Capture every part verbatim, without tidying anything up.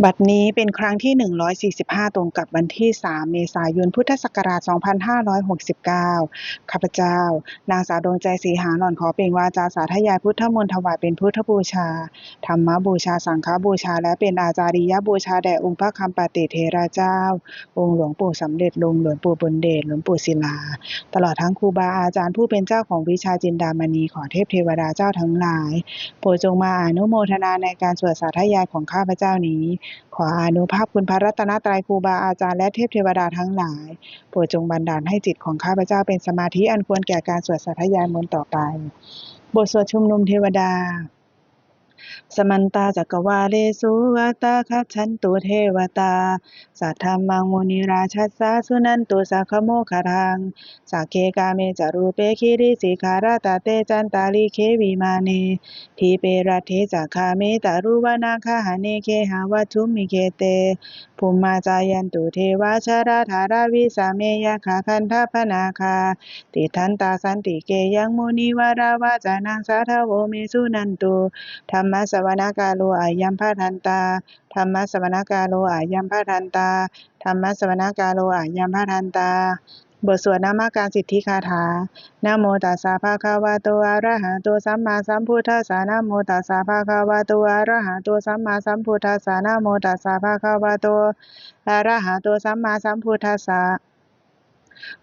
บัดนี้เป็นครั้งที่ หนึ่งร้อยสี่สิบห้า ตรงกับวันที่ สาม เมษายน พุทธศักราช สองพันห้าร้อยหกสิบเก้า ข้าพเจ้า นางสาวดวงใจ ศรีหาหล่อน ขอเปล่งวาจาสาธยายพุทธมนต์ถวายเป็นพุทธบูชา ธรรมบูชา สังฆบูชา และเป็นอาจาริยบูชาแด่องค์พระคำปติเถระเจ้า องค์หลวงปู่สำเร็จลุง หลวงปู่บุญเดช หลวงปู่ศิลา ตลอดทั้งครูบาอาจารย์ผู้เป็นเจ้าของวิชาจินดามณี ขอเทพเทวดาเจ้าทั้งหลาย โปรดจงมาอนุโมทนาในการสวดสาธยายของข้าพเจ้านี้ ขออานุภาพคุณพระรัตนตรัย ครูบาอาจารย์ และเทพเทวดาทั้งหลาย โปรดจงบันดาลให้จิตของข้าพเจ้าเป็นสมาธิอันควรแก่การสวดสาธยายมนต์ต่อไป บทสวดชุมนุมเทวดา Samantā cakkavāḷesu atrāgacchantu devatā, saddhammaṃ munirājassa suṇantu saggamokkhadaṃ. Sagge kāme ca rūpe girisikharataṭe cantalikkhe vimāne, dīpe raṭṭhe ca gāme taruvanagahane gehavatthumhi khette, bhummā cāyantu devā jalathalavisame yakkhagandhabbanāgā, tiṭṭhantā santike yaṃ munivaravacanaṃ sādhavo me suṇantu. Dhammassavanakālo ayam bhadantā. Dhammassavanakālo ayam bhadantā. Dhammassavanakālo ayam bhadantā. บทสวดนมการสิทธิคาถา Namo tassa bhagavato arahato sammāsambuddhassa. Namo tassa bhagavato arahato sammāsambuddhassa. Namo tassa bhagavato arahato sammāsambuddhassa.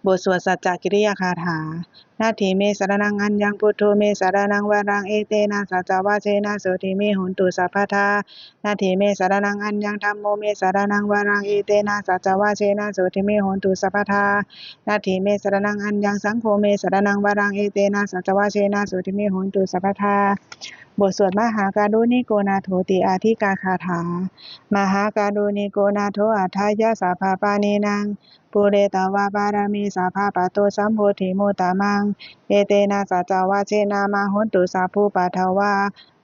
บทสวดสัจจกิริยาคาถา Natthi me saraṇaṃ aññaṃ, buddho me saraṇaṃ varaṃ, etena saccavajjena sotthi me hontu sabbadā. Natthi me saraṇaṃ aññaṃ, dhammo me saraṇaṃ varaṃ, etena saccavajjena sotthi me hontu sabbadā. Natthi me saraṇaṃ aññaṃ, saṅgho me saraṇaṃ varaṃ, etena saccavajjena sotthi me hontu sabbadā. บทสวดมหาการุณิโกนาโถติอาทิกาคาถา Mahākāruṇiko nātho atthāya sabbapāṇinaṃ, pūretvā pāramī sabbā patto sambodhimuttamaṃ. Etena saccavajjena mā hontu sabbupaddavā.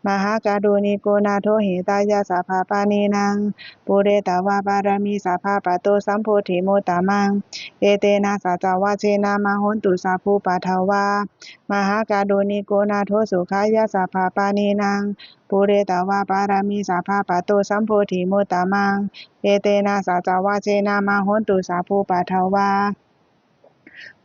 Mahākāruṇiko nātho hitāya sabbapāṇinaṃ, pūretvā pāramī sabbā patto sambodhimuttamaṃ. Etena saccavajjena mā hontu sabbupaddavā. Mahākāruṇiko nātho sukhāya sabbapāṇinaṃ, pūretvā pāramī sabbā patto sambodhimuttamaṃ. Etena saccavajjena mā hontu sabbupaddavā.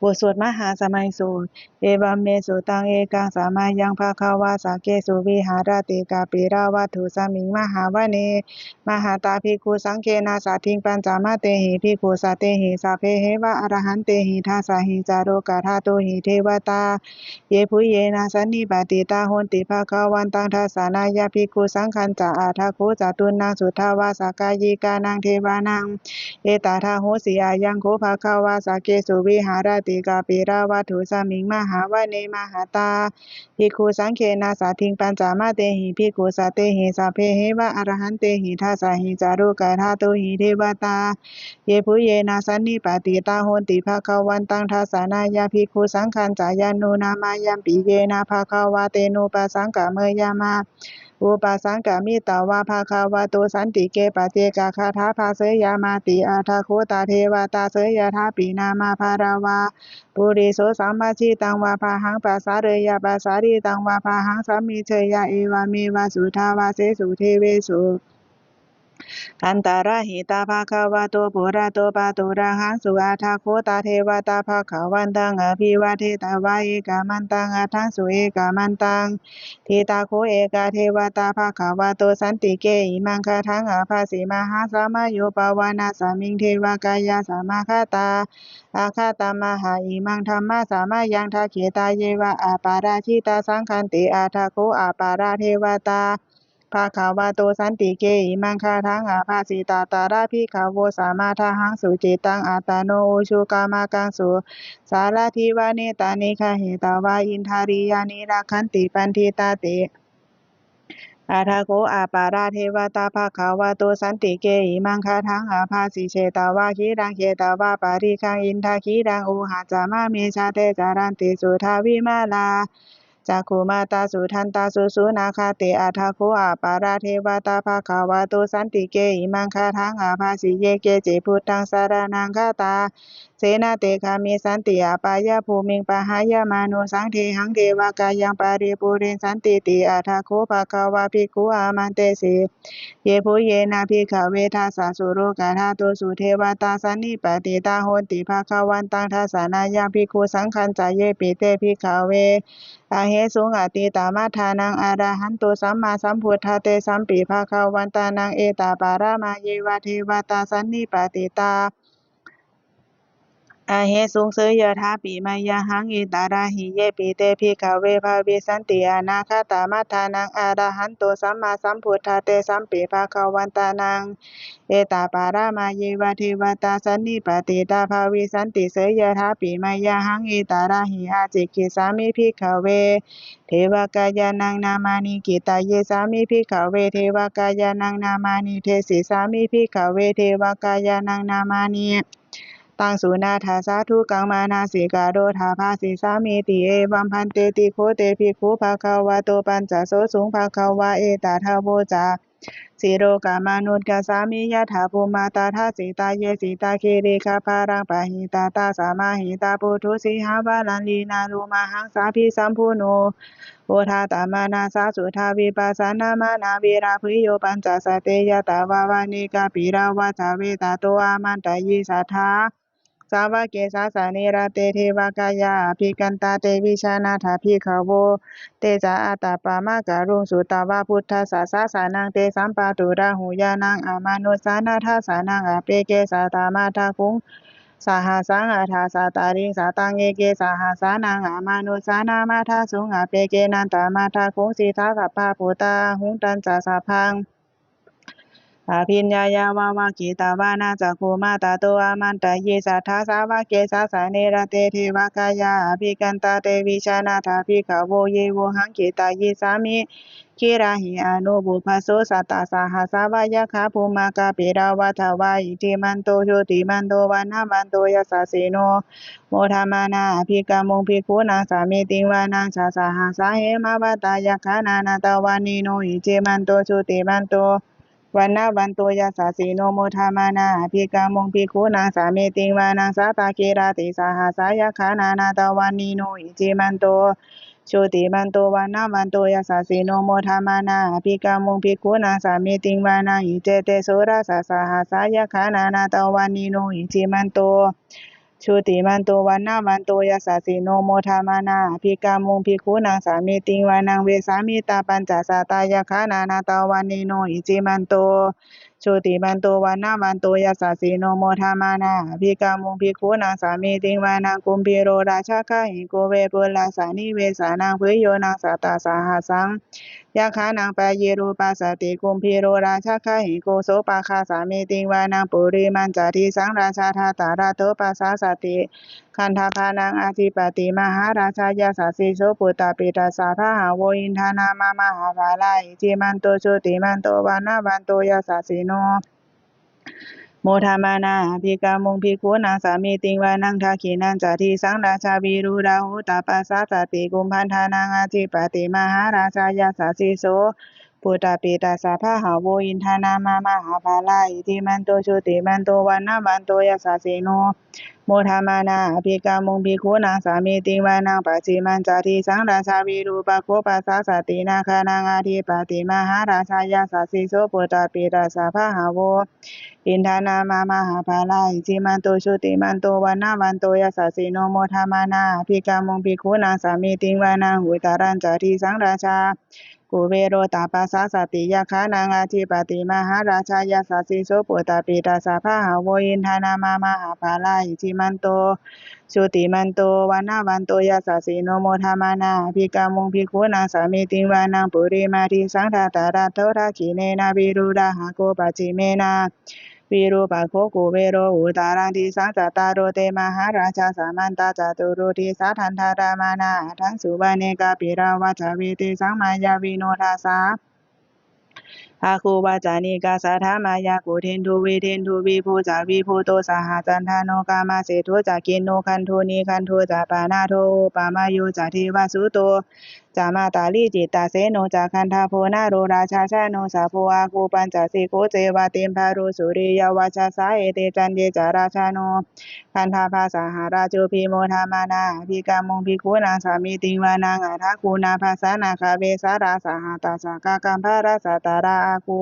บทสวดมหาสมัยสูตร Evaṃ me sutaṃ. Ekaṃ samayaṃ bhagavā sakkesu viharati kapilavatthusmiṃ mahāvane mahatā bhikkhusaṅghena saddhiṃ pañcamattehi bhikkhusatehi sabbeheva arahantehi. Dasahi ca lokadhātūhi devatā yebhuyyena sannipatitā honti bhagavantaṃ dassanāya bhikkhusaṅghañca. Atha kho catunnaṃ suddhāvāsakāyikānaṃ devānaṃ etadahosi: Ayaṃ kho bhagavā sakkesu viharati kapilavatthusmiṃ mahāvane mahatā bhikkhusaṅghena saddhiṃ pañcamattehi bhikkhusatehi sabbeheva arahantehi. Dasahi ca lokadhātūhi devatā yebhuyyena sannipatitā honti bhagavantaṃ dassanāya bhikkhusaṅghañca. Yannūna mayampi yena bhagavā tenupasaṅkameyyāma, upasaṅkamitvā bhagavato santike paccekagāthā bhāseyyāmāti. Atha kho tā devatā seyyathāpi nāma balavā puriso sammiñjitaṃ vā bāhaṃ pasāreyya, pasāritaṃ vā bāhaṃ sammiñjeyya, evameva suddhāvāsesu devesu antarahitā bhagavato purato pāturahaṃsu. Atha kho tā devatā bhagavantaṃ abhivādetvā ekamantaṃ aṭṭhaṃsu. Ekamantaṃ ṭhitā kho ekā devatā bhagavato santike imaṃ gāthaṃ abhāsi: Mahāsamayo pavanasmiṃ, devakāyā samāgatā; āgatamha imaṃ dhammasamayaṃ, dakkhitāyeva aparājitasaṅghanti. Atha kho aparā devatā bhagavato santike imaṃ gāthaṃ abhāsi: Tatra bhikkhavo samādahaṃsu, cittaṃ attano ujukamakaṃsu; sārathīva nettāni gahetvā, indriyāni rakkhanti paṇḍitāti. Atha kho aparā devatā bhagavato santike imaṃ gāthaṃ abhāsi: Chetvā khīlaṃ chetvā palighaṃ, indakhīlaṃ ūhacca manejā; te caranti suddhā vimalā, cakkhumatā sudantā susunāgā te athāgato aparā devatā bhagavato santike imaṃ gāthaṃ abhāsi: Ye keci buddhaṃ saraṇaṃ gatāse na te gamissanti apāyabhūmiṃ, pahāya mānusaṃ dehaṃ devakāyaṃ paripūressantīti. Athāgato bhagavā bhikkhū āmantesi: Yebhuyyena bhikkhave dasasu lokadhātūsu devatā sannipatitā honti bhagavantaṃ dassanāya bhikkhusaṅghañca. Yepi te bhikkhave ahesuṃ atītamaddhānaṃ arahanto sammāsambuddhā, tesampi bhagavantānaṃ etaparamāyeva devatā sannipatitā ahesuṃ, seyyathāpi mayhaṃ etarahi. Yepi te bhikkhave bhavissanti anāgatamaddhānaṃ arahanto sammāsambuddhā, tesampi bhagavantānaṃ etaparamāyeva devatā sannipatitā bhavissanti, seyyathāpi mayhaṃ etarahi. Ācikkhissāmi bhikkhave devakāyānaṃ nāmāni, kittayissāmi bhikkhave devakāyānaṃ nāmāni, desissāmi bhikkhave devakāyānaṃ nāmāni. Taṃ suṇātha sādhukaṃ manasikarotha bhāsissāmīti. Evaṃ bhanteti kho te bhikkhū bhagavato paccassosuṃ. Bhagavā etadavoca: Silokamanukassāmi, yattha bhummā tadassitā; ye sitā girigabbharaṃ, pahitattā samāhitā. Puthū sīhāva sallīnā, lomahaṃsābhisambhuno; odātamanasā suddhā, vippasannamanāvilā. Bhiyyo pañcasate ñatvā, vane kāpilavatthave; tato āmantayi satthā, sāvake sāsane rate. Devakāyā abhikkantā, te vijānātha bhikkhavo; te ca ātappamakaruṃ, sutvā buddhassa sāsanaṃ. Tesaṃ pāturahu ñāṇaṃ, amanussāna dassanaṃ; appeke satamaddakkhuṃ, sahassaṃ atha sattariṃ. Sataṃ eke sahassānaṃ, amanussānamaddasuṃ; appekenantamaddakkhuṃ, disā sabbā phuṭā ahuṃ. Tañca sabbaṃ abhiññāya, vavakkhitvāna cakkhumā; tato āmantayi satthā, sāvake sāsane rate. Devakāyā abhikkantā, te vijānātha bhikkhavo; ye vohaṃ kittayissāmi, girāhi anupubbaso. Sattasahassā va yakkhā, bhummā kāpilavatthavā; iddhimanto jutimanto, vaṇṇavanto yasassino; modamānā abhikkāmuṃ, bhikkhūnaṃ samitiṃ vanaṃ. Chasahassā hemavatā, yakkhā nānattavaṇṇino; iddhimanto jutimanto, vaṇṇavanto yasassino; modamānā abhikkāmuṃ, bhikkhūnaṃ samitiṃ vanaṃ. Sātāgirā tisahassā, yakkhā nānattavaṇṇino; iddhimanto jutimanto, vaṇṇavanto yasassino; modamānā abhikkāmuṃ, bhikkhūnaṃ samitiṃ vanaṃ. Iccete soḷasasahassā, yakkhā nānattavaṇṇino; iddhimanto jutimanto, vaṇṇavanto yasassino; modamānā abhikkāmuṃ, bhikkhūnaṃ samitiṃ vanaṃ. Vessāmittā pañcasatā, yakkhā nānattavaṇṇino; iddhimanto jutimanto, vaṇṇavanto yasassino; modamānā abhikkāmuṃ, bhikkhūnaṃ samitiṃ vanaṃ. Kumbhīro rājagahiko, vepullassa nivesanaṃ; bhiyyo naṃ satasahassaṃ, yakkhānaṃ payirupāsati; kumbhīro rājagahiko, sopāga samitiṃ vanaṃ. Purimañca disaṃ rājā, dhataraṭṭho pasāsati; gandhabbānaṃ ādhipati, mahārājā yasassi so. Puttāpi tassa bahavo, indanāmā mahabbalā; iddhimanto jutimanto, vaṇṇavanto yasassino; modamānā abhikkāmuṃ, bhikkhūnaṃ samitiṃ vanaṃ. Dakkhiṇañca disaṃ rājā, virūḷho tappasāsati; kumbhaṇḍānaṃ ādhipati, mahārājā yasassi so. Puttāpi tassa bahavo, indanāmā mahabbalā; iddhimanto jutimanto, vaṇṇavanto yasassino; modamānā abhikkāmuṃ, bhikkhūnaṃ samitiṃ vanaṃ. Pacchimañca disaṃ rājā, virūpakkho pasāsati; nāgānaṃ ādhipati, mahārājā yasassi so. Puttāpi tassa bahavo, indanāmā mahabbalā; iddhimanto jutimanto, vaṇṇavanto yasassino; modamānā abhikkāmuṃ, bhikkhūnaṃ samitiṃ vanaṃ. Uttarañca disaṃ rājā, kuvero tappasāsati; yakkhānaṃ ādhipati, mahārājā yasassi so. Puttāpi tassa bahavo, indanāmā mahabbalā; iddhimanto jutimanto, vaṇṇavanto yasassino; modamānā abhikkāmuṃ, bhikkhūnaṃ samitiṃ vanaṃ. Purimadisaṃ dhataraṭṭho, dakkhiṇena virūḷhako; pacchimena virūpakkho, kuvero uttaraṃ disaṃ. Cattāro te mahārājā, samantā caturo disā; daddallamānā aṭṭhaṃsu, vane kāpilavatthave. Tesaṃ māyāvino dāsā, āgūvacanikā saṭhā; māyā kuṭeṇḍu veṭeṇḍu, viṭū ca viṭuṭo saha. Candano kāmaseṭṭho ca, kinnughaṇḍu nighaṇḍu ca; panādo opamañño ca, devasūto ca mātali cittaseno ca gandhabbo naḷo rājā janosabho āgū pañcasikho ceva timbarū suriyavacchasā ete caññe ca rājāno gandhabbā saha rājubhi modamānā abhikkāmuṃ bhikkhūnaṃ samitiṃ vanaṃ. Athāgū nābhasā nāgā vesālā sahatacchakā kambalassatarā āgū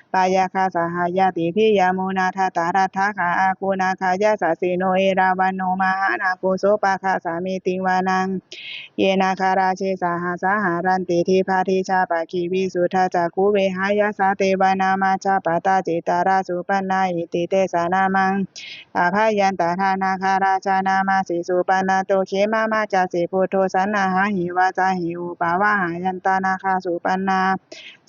pāyāgā saha ñātibhi yāmunā dhataraṭṭhakā āgū nāgā yasassino erāvaṇo mahānāgo sopāga samitiṃ vanaṃ. Ye nāgarāje sahasā haranti dibbā dijā pakkhi visuddhacakkhū vehāyasā te vanamajjhapattā citrā supaṇṇā iti tesa nāmaṃ. Abhayaṃ tadā nāgarājānamāsi supaṇṇato khemamakāsi buddho saṇhāhi vācāhi upavhayantā nāgā supaṇṇā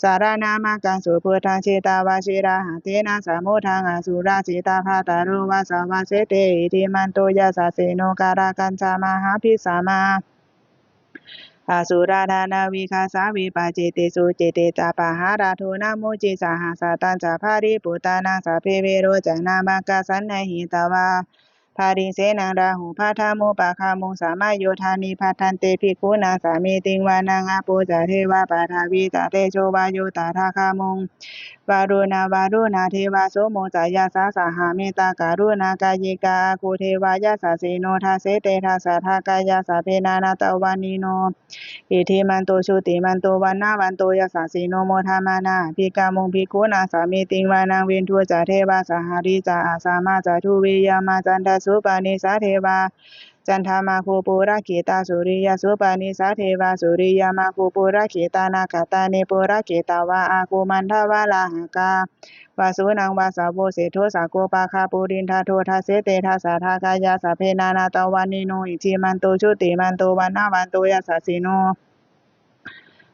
saraṇamakaṃsu buddhaṃ jitavā jirahatthena samuddaṃ asurā sitā bhātaro vāsavassete iddhimanto yasassino kālakañjā mahābhismā asurā dānaveghasā vepacitti sucitti ca pahārādo namucī saha satañca baliputtānaṃ sabbe verocanāmakā sannayhitvā baliṃ senaṃ rāhubhaddamupāgamuṃ samayodāni bhaddante bhikkhūnaṃ samitiṃ vanaṃ. Āpo ca devā paṭhavī ca tejo vāyo tadāgamuṃ varuṇā vāruṇā devā somo ca yasasā saha mettākaruṇākāyikā āgū devā yasassino dasete dasadhā kāyā sabbe nānattavaṇṇino iddhimanto jutimanto vaṇṇavanto yasassino modamānā abhikkāmuṃ bhikkhūnaṃ samitiṃ vanaṃ. Veṇḍū ca devā sahalī ca asamā ca duve yamā candassūpanisā devā candamāgū purakkhitā suriyasūpanisā devā suriyamāgū purakkhitā nakkhattāni purakkhitvā āgū mandavalāhakā vasūnaṃ vāsavo seṭṭho sakkopāga purindado dasete dasadhā kāyā sabbe nānattavaṇṇino iddhimanto jutimanto vaṇṇavanto yasassino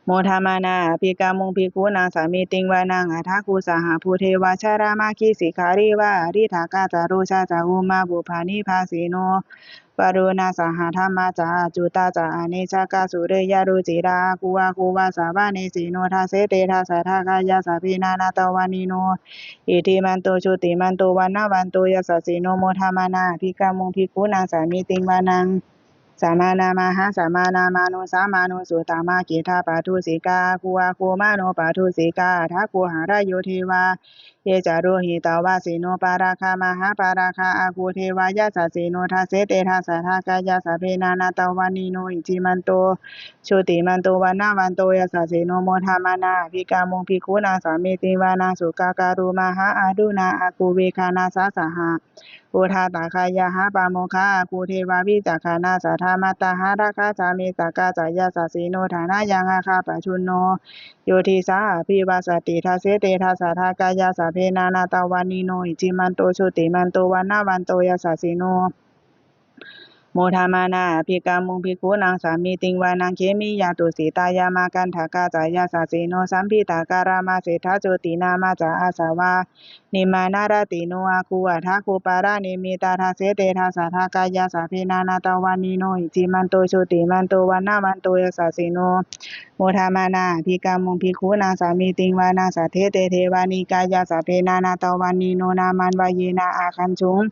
modamānā abhikkāmuṃ bhikkhūnaṃ samitiṃ vanaṃ. Athāgū sahabhū devā jalamaggisikhāriva ariṭṭhakā ca rojā ca ummāpupphanibhāsino varuṇā sahadhammā ca accutā ca anejakā sūleyyarucirā āgū āgū vāsavanesino dasete dasadhā kāyā sabbe nānattavaṇṇino iddhimanto jutimanto vaṇṇavanto yasassino modamānā abhikkāmuṃ bhikkhūnaṃ samitiṃ vanaṃ. Samānā mahāsamānā mānusā mānusuttamā khiḍḍāpadosikā āgū āgū manopadosikā. Athāgū harayo devā ye ca lohitavāsino pāragā mahāpāragā āgū devā yasassino dasete dasadhā kāyā sabbe nānattavaṇṇino iddhimanto jutimanto vaṇṇavanto yasassino modamānā abhikkāmuṃ bhikkhūnaṃ samitiṃ vanaṃ. Sukkā karumhā aruṇā āgū veghanasā saha udātagayhā pāmokkhā āgū devā vicakkhaṇā sadāmattā hāragajā missakā ca yasassino thanayaṃ āgā pajjunno yo disā abhivassati. Dasete dasadhā kāyā sabbe nānattavaṇṇino iddhimanto jutimanto vaṇṇavanto yasassino modamānā abhikkāmuṃ bhikkhūnaṃ samitiṃ vanaṃ. Khemiyā tusitā yāmā kaṭṭhakā ca yasassino lambitakā lāmaseṭṭhā jotināmā ca āsavā nimmānaratino āgū athāgū paranimmitā. Dasete dasadhā kāyā sabbe nānattavaṇṇino iddhimanto jutimanto vaṇṇavanto yasassino modamānā abhikkāmuṃ bhikkhūnaṃ samitiṃ vanaṃ. Saṭṭhete devanikāyā sabbe nānattavaṇṇino nāmanvayena āgañchuṃ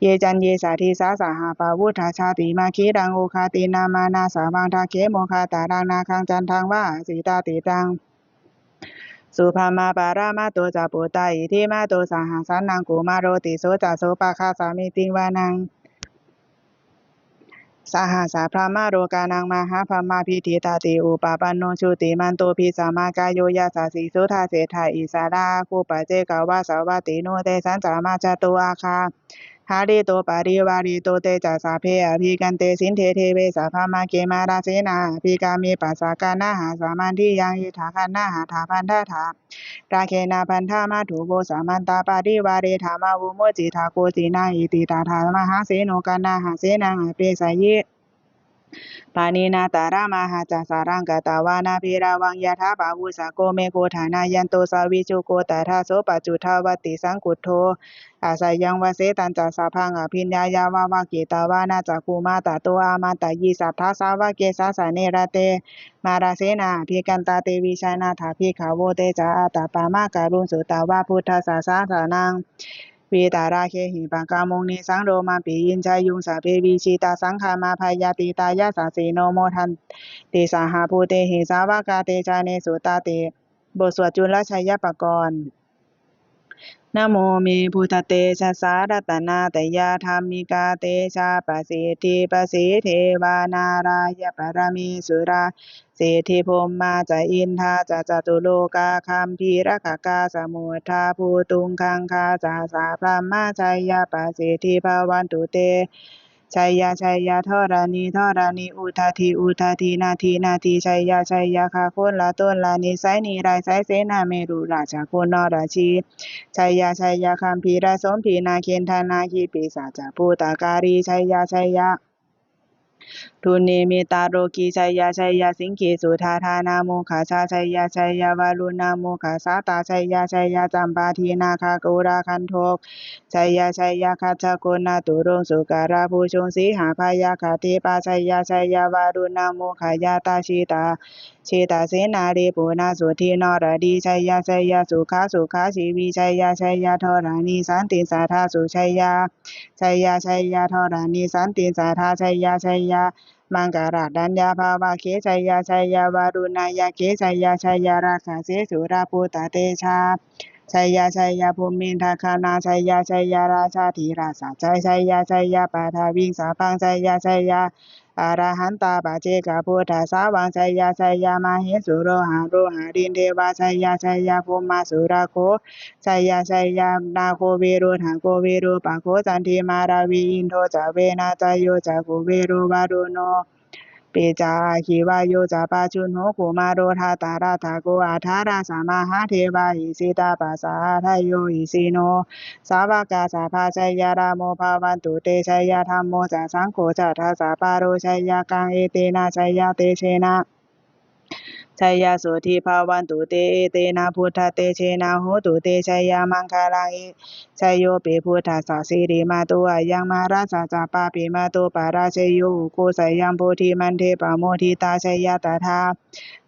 ye caññe sadisā saha pavutthajātimakhilaṃ oghatiṇṇamanāsavaṃ dakkhemoghataraṃ nāgaṃ candaṃva asitātitaṃ. Subrahmā paramatto ca puttā iddhimato saha sanaṅkumāro tisso ca sopāga samitiṃ vanaṃ. Sahassabrahmalokānaṃ mahābrahmābhitiṭṭhati upapanno jutimanto bhismākāyo yasassi suddhaseṭṭhā issarā āgū paccekavasavattino tesañca majjhato āga hārito parivārito. Te ca sabbe abhikkante sinde deve sabrahmake mārasenā abhikkāmi passa kaṇhassa mandiyaṃ. Etha gaṇhatha bandhatha rāgena bandhamatthu vo samantā parivāretha mā vo muñcittha koci naṃ. Iti tattha mahāseno kaṇhasenaṃ apesayi pāṇinā talamāhacca saraṃ katvāna bheravaṃ. Yathā pāvussako megho thanayanto savijjuko tadā so paccudāvatti saṅkuddho asayaṃvase. Tañca sabbaṃ abhiññāya vavakkhitvāna cakkhumā tato āmantayi satthā sāvake sāsane rate mārasenā abhikkantā. Te vijānātha bhikkhavo te ca ātappamakaruṃ sutvā buddhassa sāsanaṃ vītarāgehi pakkāmuṃ, nesaṃ lomampi iñjayuṃ. Sabbe vijitasaṅgāmā, bhayātītā yasassino, modanti saha bhūtehi, sāvakā te janesutāti. บทสวดจุลชัยปกรณ์ Namo me buddhatejasā, ratanattayadhammikā, tejapasiddhi pasīdevā, nārāyaparamesurā, siddhibrahmā ca indā ca, catulokā gambhīrakkhakā, samuddā bhūtuṃ gaṅgā ca, sabrahmajayapasiddhi bhavantu te. Jaya jaya dharaṇi dharaṇī, udadhi udadhī, nadi nadī, jaya jaya gaganalatanalanisai, nirayasai senamerurājabala narajī, jaya jaya gambhīrasombhī, nāgendanāgī pisācabhūtakālī, jaya jaya dunnimittarogī, jaya jaya siṅgīsudādānamukhajā, jaya jaya varuṇṇamukhasātrā, jaya jaya campādināgakulagandhaka, jaya jaya gajjagonnaturaṅga sukarabhujaṅga sīhabyagghadīpā, jaya jaya varuṇṇamukhayātrā, jita jita senāripuna suddhi naradī, jaya jaya sukhā sukhā jīvī, jaya jaya dharaṇī santin sadā sujayā, jaya jaya dharaṇī santin sadā, jaya jaya maṅkarājaraññā bhavagge, jaya jaya varuṇṇayakkhe, jaya jaya rakkhase surabhūtatejā, jaya jaya bhūmigaṅgā, jaya jaya rājādhirājasājjaya, jaya jaya paṭhaviṃ sabbaṃ, jaya jaya arahantā paccekabuddhasāvaṃ, jaya jaya mahesuro haro harindevā, jaya jaya brahmā surakkho, jaya jaya nāgo viruḷhako virūpakkho candimā ravi, indo ca venateyyo ca kuvero varuṇo pi ca, aggi vāyo ca pājuṇho, kumāro dhataraṭṭhako, aṭṭhārasa mahādevā, isitappasaādayo isino, sāvakā sabbā jaya rāmo bhavantu te. Jaya dhammo ca saṅgho ca dasapālo jayakaṃ, etena jayatejena jayasotthī bhavantu te. Etena buddhatejena hotu te jayamaṅgalaṃ. Jayopi buddhassa sirīmato ayaṃ, mārassa ca pāpimato parājayo, ugghosayaṃ bodhimaṇḍe pamoditā, jaya tadā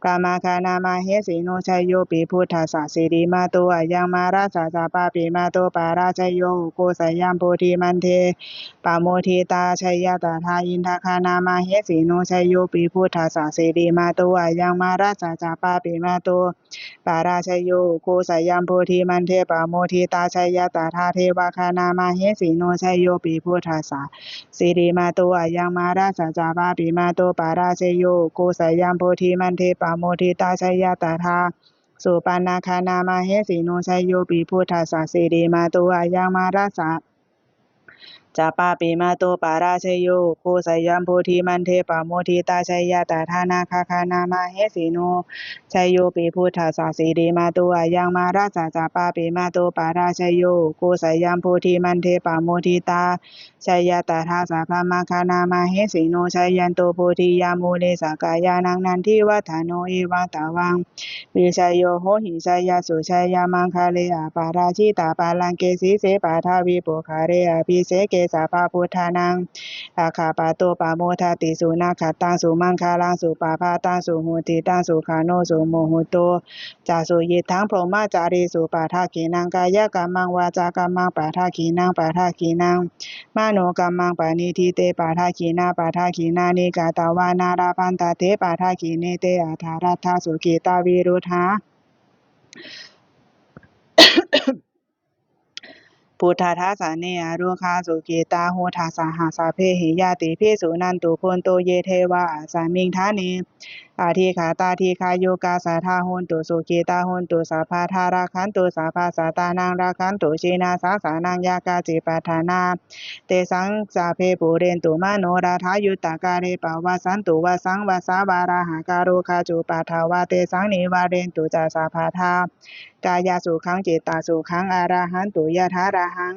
brahmagaṇā mahesino. Jayopi buddhassa sirīmato ayaṃ, mārassa ca pāpimato parājayo, ugghosayaṃ bodhimaṇḍe pamoditā, jaya tadā indagaṇā mahesino. Jayopi buddhassa sirīmato ayaṃ, mārassa ca pāpimato parājayo, ugghosayaṃ bodhimaṇḍe pamoditā, jaya tadā devagaṇā mahesino. Jayopi buddhassa sirīmato ayaṃ, mārassa ca pāpimato parājayo, ugghosayaṃ bodhimaṇḍe pamoditā, jaya tadā supaṇṇagaṇā mahesino. Jayopi buddhassa sirīmato ayaṃ, mārassa ca pāpimato parājayo, ugghosayaṃ bodhimaṇḍe pamoditā, jaya tadā nāgagaṇā mahesino. Jayopi buddhassa sirīmato ayaṃ, mārassa ca pāpimato parājayo, ugghosayaṃ bodhimaṇḍe pamoditā, jaya tadā sabrahmagaṇā mahesino. Jayanto bodhiyā mūle sakyānaṃ nandivaḍḍhano, evaṃ tvaṃ vijayo hohi jayassu jayamaṅgale, aparājitapallaṅke sīse paṭhavipokkhare, abhiseke sabbabuddhānaṃ aggappatto pamodati. Sunakkhattaṃ sumaṅgalaṃ supabhātaṃ suhuṭṭhitaṃ, sukhaṇo sumuhutto ca suyiṭṭhaṃ brahmacārisu, padakkhiṇaṃ kāyakammaṃ vācākammaṃ padakkhiṇaṃ, padakkhiṇaṃ manokammaṃ paṇidhī te padakkhiṇā, padakkhiṇāni katvāna labhantatthe padakkhiṇe. Te atthaladdhā sukhitā viruḷhā buddhasāsane, arogā sukhitā hotha saha sabbehi ñātibhi. Suṇantu bhonto ye devā asmiṃ ṭhāne adhigatā, dīghāyukā sadā hontu, sukhitā hontu sabbadā. Rakkhantu sabbasattānaṃ, rakkhantu jinasāsanaṃ, yā kāci patthanā tesaṃ sabbe pūrentu manorathā. Yuttakāle pavassantu vassaṃ vassā, valāhakā rogā cupaddavā, tesaṃ nivārentu ca sabbadā. Kāyasukhaṃ cittasukhaṃ arahantu yathārahaṃ.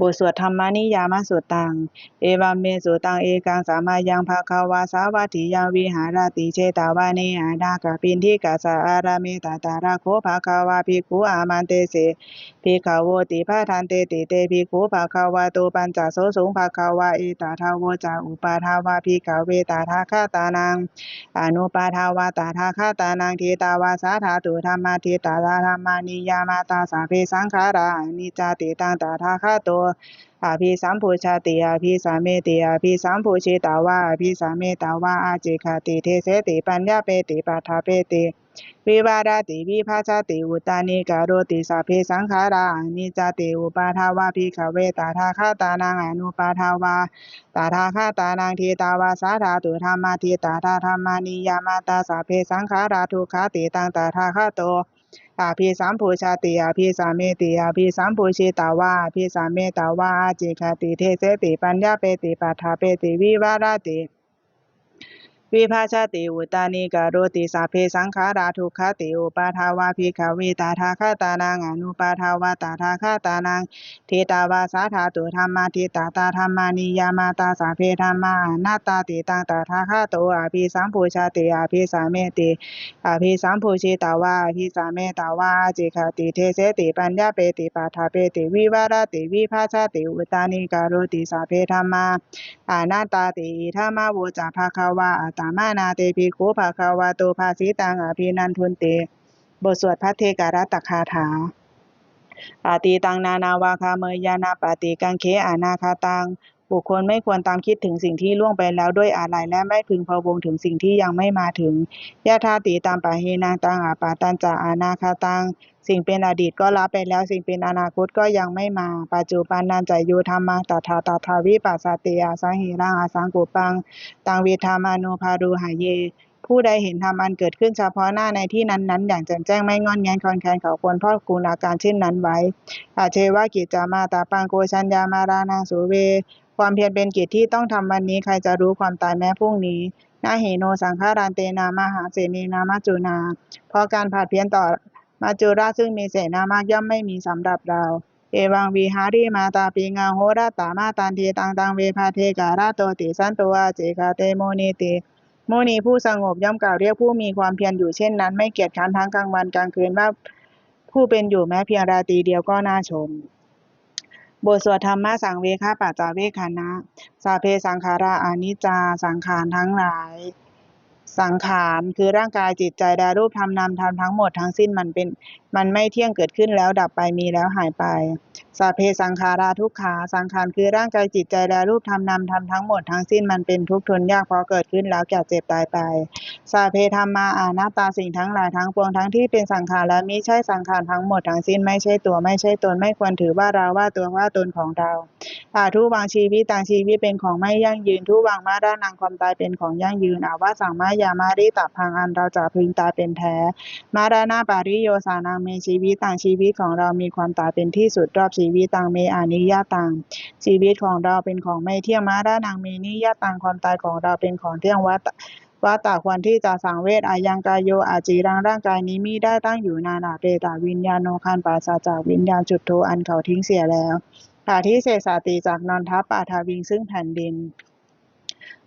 บทสวดธรรมนิยามสุตตัง Evaṃ me sutaṃ. Ekaṃ samayaṃ bhagavā sāvatthiyaṃ viharati jetavane anāthapiṇḍikassa ārāme. Tatra kho bhagavā bhikkhū āmantesi bhikkhavoti. Bhadanteti te bhikkhū bhagavato paccassosuṃ. Bhagavā etadavoca. Uppādā vā bhikkhave tathāgatānaṃ anuppādā vā tathāgatānaṃ ṭhitāva sā dhātu dhammaṭṭhitatā dhammaniyāmatā sabbe saṅkhārā aniccāti. Taṃ tathāgato abhisambujjhati abhisameti. Abhisambujjhitvā abhisametvā ācikkhati deseti paññapeti paṭṭhapeti vivarati vibhajati uttānīkaroti sabbe saṅkhārā aniccāti. Uppādā vā bhikkhave tathāgatānaṃ anuppādā vā tathāgatānaṃ ṭhitāva sā dhātu dhammaṭṭhitatā dhammaniyāmatā sabbe saṅkhārā dukkhāti. Taṃ tathāgato abhisambujjhati abhisameti. Abhisambujjhitvā abhisametvā ācikkhati deseti paññapeti paṭṭhapeti vivarati vibhajati uttānīkaroti sabbe saṅkhārā dukkhāti. Uppādā vā bhikkhave tathāgatānaṃ anuppādā vā tathāgatānaṃ ṭhitāva sā dhātu dhammaṭṭhitatā dhammaniyāmatā sabbe dhammā anattāti. Taṃ tathāgato abhisambujjhati abhisameti. Abhisambujjhitvā abhisametvā ācikkhati deseti paññapeti paṭṭhapeti vivarati vibhajati uttānīkaroti sabbe dhammā anattāti. Idamavoca bhagavā. Attamanā te bhikkhū bhagavato bhāsitaṃ abhinandunti. บทสวดภัทเทกรัตตคาถา Atītaṃ nānvāgameyya nappaṭikaṅkhe anāgataṃ. บุคคลไม่ควรตามคิดถึงสิ่งที่ล่วงไปแล้วด้วยอาลัย และไม่พึงพะวงถึงสิ่งที่ยังไม่มาถึง Yadatītampahīnantaṃ appattañca anāgataṃ. สิ่งเป็นอดีตก็ละไปแล้ว สิ่งเป็นอนาคตก็ยังไม่มา Paccuppannañca yo dhammaṃ tattha tattha vipassati asaṃhiraṃ asaṅkuppaṃ taṃ viddhā manubrūhaye. ผู้ใดเห็นธรรมอันเกิดขึ้นเฉพาะหน้าในที่นั้นๆ อย่างแจ่มแจ้ง ไม่ง่อนแง่นคลอนแคลน เขาควรพอกพูนอาการเช่นนั้นไว้ Ajjeva kiccamātappaṃ ko jaññā maraṇaṃ suve. ความเพียรเป็นกิจที่ต้องทำวันนี้ ใครจะรู้ความตายแม้พรุ่งนี้ Na hi no saṅgarantena mahāsenena maccunā. เพราะการผัดเพี้ยนต่อมัจจุราชซึ่งมีเสนามากย่อมไม่มีสำหรับเรา Evaṃ vihārimā tāpiṃ ahorattamatanditaṃ taṃ ve bhaddekarattoti santo ācikkhate munīti. มุนีผู้สงบย่อมกล่าวเรียกผู้มีความเพียรอยู่เช่นนั้น ไม่เกียจคร้านทั้งกลางวันกลางคืนว่า ผู้เป็นอยู่แม้เพียงราตรีเดียวก็น่าชม บทสวดธรรมสังเวคปัจจเวกขณะ Sabbe saṅkhārā aniccā. สังขารทั้งหลาย สังขารคือร่างกายจิตใจและรูปธรรมนามธรรมทั้งหมดทั้งสิ้น มันเป็น มันไม่เที่ยง เกิดขึ้นแล้วดับไป มีแล้วหายไป Sabbe saṅkhārā dukkhā. สังขารคือร่างกายจิตใจและรูปธรรมนามธรรมทั้งหมดทั้งสิ้น มันเป็นทุกข์ทนยาก เพราะเกิดขึ้นแล้วแก่เจ็บตายไป Sabbe dhammā anattā. สิ่งทั้งหลายทั้งปวงทั้งที่เป็นสังขารและมิใช่สังขารทั้งหมดทั้งสิ้น ไม่ใช่ตัว ไม่ใช่ตน ไม่ควรถือว่าเรา ว่าตัว ว่าตนของเรา Adhuvaṃ jīvitaṃ. ชีวิตเป็นของไม่ยั่งยืน Dhuvaṃ maraṇaṃ. ความตายเป็นของยั่งยืน Avassaṃ mayā maritabbaṃ. อันเราจะพึงตายเป็นแท้ Maraṇapariyosānaṃ me jīvitaṃ. ชีวิตของเรามีความตายเป็นที่สุดรอบ Jīvitaṃ me aniyataṃ. ชีวิตของเราเป็นของไม่เที่ยง Maraṇaṃ me niyataṃ. ความตายของเราเป็นของเที่ยง Vata vata ควรที่จะสังเวช Ayaṃ kāyo aciraṃ. ร่างกายนี้มิได้ตั้งอยู่นาน Apetaviññāṇo. ครั้นปราศจากวิญญาณ Chuḍḍho. อันเขาทิ้งเสียแล้ว Adhisessati. จักนอนทับ Paṭhaviṃ. ซึ่งแผ่นดิน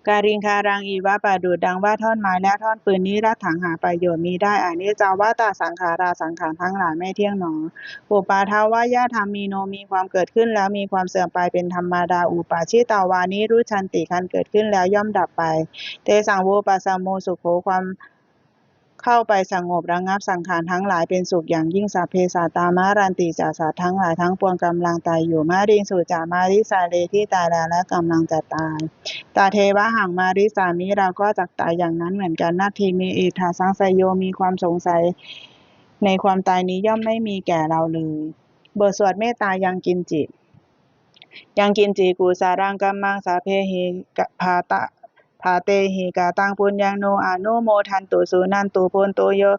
Kaliṅgaraṃ iva. ประดุจดังว่าท่อนไม้และท่อนฟืน Niratthaṃ. หาประโยชน์มิได้ Aniccā vata saṅkhārā. สังขารทั้งหลายไม่เที่ยงหนอ Uppādavayadhammino. มีความเกิดขึ้นแล้วมีความเสื่อมไปเป็นธรรมดา Uppajjitvā nirujjhanti. ครั้นเกิดขึ้นแล้วย่อมดับไป Tesaṃ vūpasamo sukho. ความเข้าไปสงบระงับสังขารทั้งหลายเป็นสุขอย่างยิ่ง Sabbe sattā maranti ca. สัตว์ทั้งหลายทั้งปวงกำลังตายอยู่ Mariṃsu ca marissare. ที่ตายแล้วและกำลังจะตาย Tathevāhaṃ marissāmi. เราก็จักตายอย่างนั้นเหมือนกัน Natthi me ettha saṃsayo. มีความสงสัยในความตายนี้ย่อมไม่มีแก่เราเลย บทสวดเมตตา Yaṅkiñci Yaṅkiñci kusalaṃ kammaṃ sabbehi ka- bhāta- bhātehi kataṃ puññaṃ no anumodantu suṇantu bhonto yo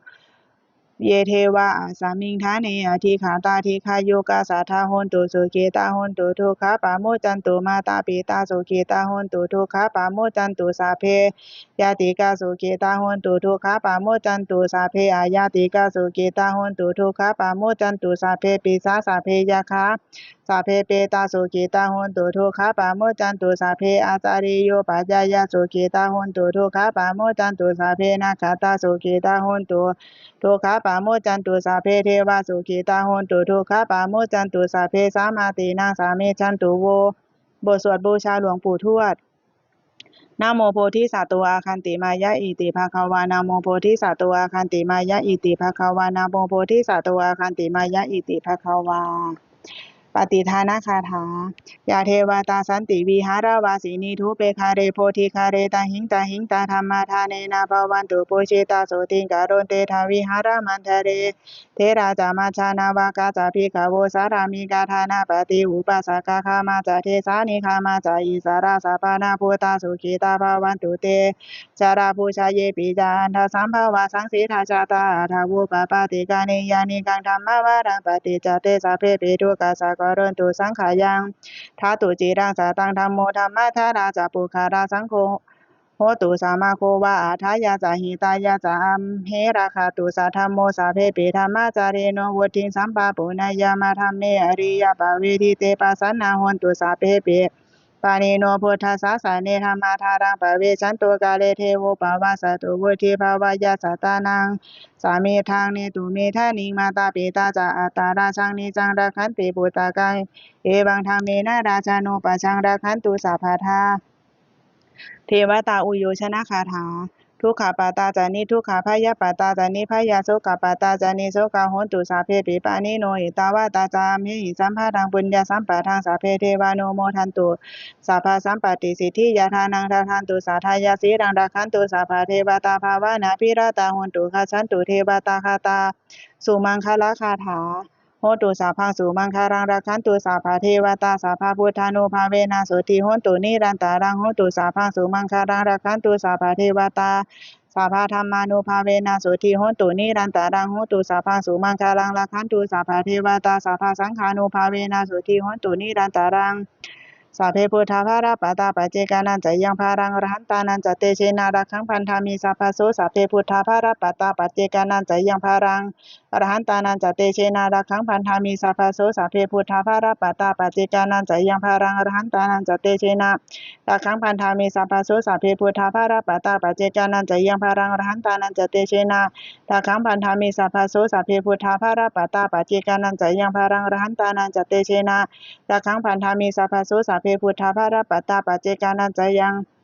ye devā asmiṃ ṭhāne adhigatā dīghāyukā sadā hontu sukhitā hontu dukkhā pamuccantu. Mātāpitā sukhitā hontu dukkhā pamuccantu. Sabbe ñātikā sukhitā hontu dukkhā pamuccantu. Sabbe aññātikā sukhitā hontu dukkhā pamuccantu. Sabbe pisā sabbe yakkhā sabbe petā sukhitā hontu dukkhā pamuccantu, sabbe ācariyūpajjhāyā sukhitā hontu dukkhā pamuccantu, sabbe nakkhattā sukhitā hontu dukkhā pamuccantu, sabbe devā sukhitā hontu dukkhā pamuccantu, sabbe sampattīnaṃ samijjhantu vo. บทสวดบูชาหลวงปู่ทวด Namo bodhisatto āgantimāya iti bhagavā. Namo bodhisatto āgantimāya iti bhagavā. Namo bodhisatto āgantimāya iti bhagavā. Pattidānagāthā. Yā devatā santi vihāravāsinī thūpe ghare bodhighare tahiṃ tahiṃ tā dhammadānena bhavantu pūjitā sotthiṃ karontedha vihāramaṇḍale. Therā ca majjhā navakā ca bhikkhavo sārāmikā dānapatī upāsakā gāmā ca desā nigamā ca issarā sappāṇabhūtā sukhitā bhavantu te. Jalābujā yepi ca aṇḍasambhavā saṃsitā ca tā athavopapātikā niyyānikaṃ dhammavaraṃ paṭicca te sabbepi dukkhassa karontu saṅkhayaṃ. Ṭhātu ciraṃ sataṃ dhammo dhammaddharā ca puggalā saṅgho hotu samaggo va atthāya ca hitāya ca amhe rakkhatu saddhammo sabbepi dhammacārino vuḍḍhiṃ sampāpuṇeyyāma dhamme ariyappavedite pasannā hontu sabbepi. Pāṇino buddhasāsane dhammadharaṃ pavecchanto kāle devo pavassatu vuḍḍhibhāvāya sattānaṃ samiddhaṃ netu medaniṃ. Mātā pitā ca atrajaṃ niccaṃ rakkhanti puttakaṃ evaṃ dhammena rājāno pajaṃ rakkhantu sabbadā. Devatāuyyojanagāthā. Dukkhappattā ca niddukkhā bhayappattā ca nibbhayā sokappattā ca nissokā hontu sabbepi pāṇino. Ettāvatā ca amhehi sambhataṃ puññasampadaṃ sabbe devānumodantu sabbasampattisiddhiyā. Dānaṃ dadantu saddhāya sīlaṃ rakkhantu sabbadevatā bhāvanābhiratā hontu gacchantu devatāgatā. Sumaṅgalagāthā. Hotu sabbaṃ sumaṅgalaṃ rakkhantu sabbadevatā sabbabuddhānubhāvena sotthī hontu nirantaraṃ. Hotu sabbaṃ sumaṅgalaṃ rakkhantu sabbadevatā sabbadhammānubhāvena sotthī hontu nirantaraṃ. Hotu sabbaṃ sumaṅgalaṃ rakkhantu sabbadevatā sabbasaṅghānubhāvena sotthī hontu nirantaraṃ. Sabbe buddhā balappattā paccekānañca yaṃ balaṃ arahantānañca tejena rakkhaṃ bandhāmi sabbaso. Sabbe buddhā balappattā paccekānañca yaṃ balaṃ arahantānañca tejena rakkhaṃ bandhāmi sabbaso. Sabbe buddhā balappattā paccekānañca yaṃ balaṃ arahantānañca tejena rakkhaṃ bandhāmi sabbaso. Sabbe buddhā balappattā paccekānañca yaṃ balaṃ arahantānañca tejena rakkhaṃ bandhāmi sabbaso. Sabbe buddhā balappattā paccekānañca yaṃ balaṃ arahantānañca tejena rakkhaṃ bandhāmi sabbaso. Sabbe buddhā balappattā paccekānañca yaṃ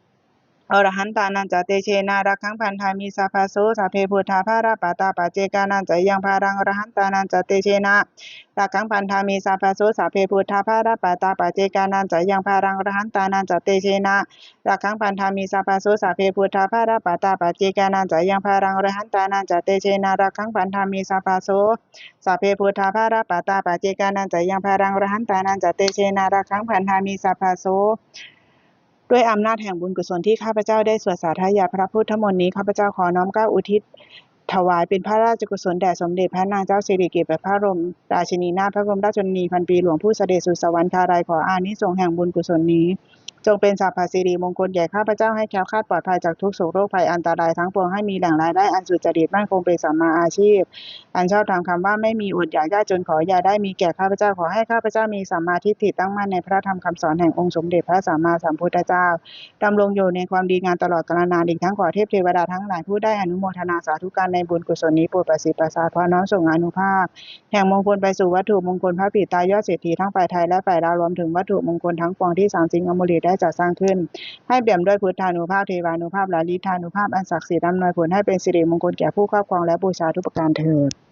arahantānañca tejena rakkhaṃ bandhāmi sabbaso. Sabbe buddhā balappattā paccekānañca yaṃ balaṃ arahantānañca tejena rakkhaṃ bandhāmi sabbaso. Sabbe buddhā balappattā paccekānañca yaṃ balaṃ arahantānañca tejena rakkhaṃ bandhāmi sabbaso. Sabbe buddhā balappattā paccekānañca yaṃ balaṃ arahantānañca tejena rakkhaṃ bandhāmi sabbaso. Sabbe buddhā balappattā paccekānañca yaṃ balaṃ arahantānañca tejena rakkhaṃ bandhāmi sabbaso. ด้วยอำนาจแห่งบุญกุศลที่ข้าพเจ้าได้สวดสาธยายพระพุทธมนต์นี้ ข้าพเจ้าขอน้อมเกล้าอุทิศถวายเป็นพระราชกุศลแด่สมเด็จพระนางเจ้าสิริกิติ์ พระบรมราชินีนาถ พระบรมราชชนนีพันปีหลวง ผู้เสด็จสู่สวรรคาลัย ขออานิสงส์แห่งบุญกุศลนี้ จงเป็นสัพพสิริมงคลแก่ข้าพเจ้า ให้แคล้วคลาดปลอดภัยจากทุกข์โศกโรคภัยอันตรายทั้งปวง ให้มีแหล่งรายได้อันสุจริตมั่นคงเป็นสัมมาอาชีพ อันชอบธรรม คำว่าไม่มีอดอยากยากจนขออย่าได้มีแก่ข้าพเจ้า ขอให้ข้าพเจ้ามีสัมมาทิฏฐิตั้งมั่นในพระธรรมคำสอนแห่งองค์สมเด็จพระสัมมาสัมพุทธเจ้า ดำรงอยู่ในความดีงามตลอดกาลนาน อีกทั้งขอเทพเทวดาทั้งหลายผู้ได้อนุโมทนาสาธุการในบุญกุศลนี้โปรดประสิทธิ์ประสาทพรน้อมส่งอานุภาพ แห่งมงคลไปสู่วัตถุมงคลพระปิดตายอดเศรษฐีทั้งฝ่ายไทยและฝ่ายลาว รวมถึงวัตถุมงคลทั้งปวงที่สามสิงห์อมฤตได้จัดสร้างขึ้น ให้เปี่ยมด้วยพุทธานุภาพ เทวานุภาพ และฤทธานุภาพอันศักดิ์สิทธิ์ อำนวยผลให้เป็นสิริมงคลแก่ผู้ครอบครองและบูชาทุกประการเทอญ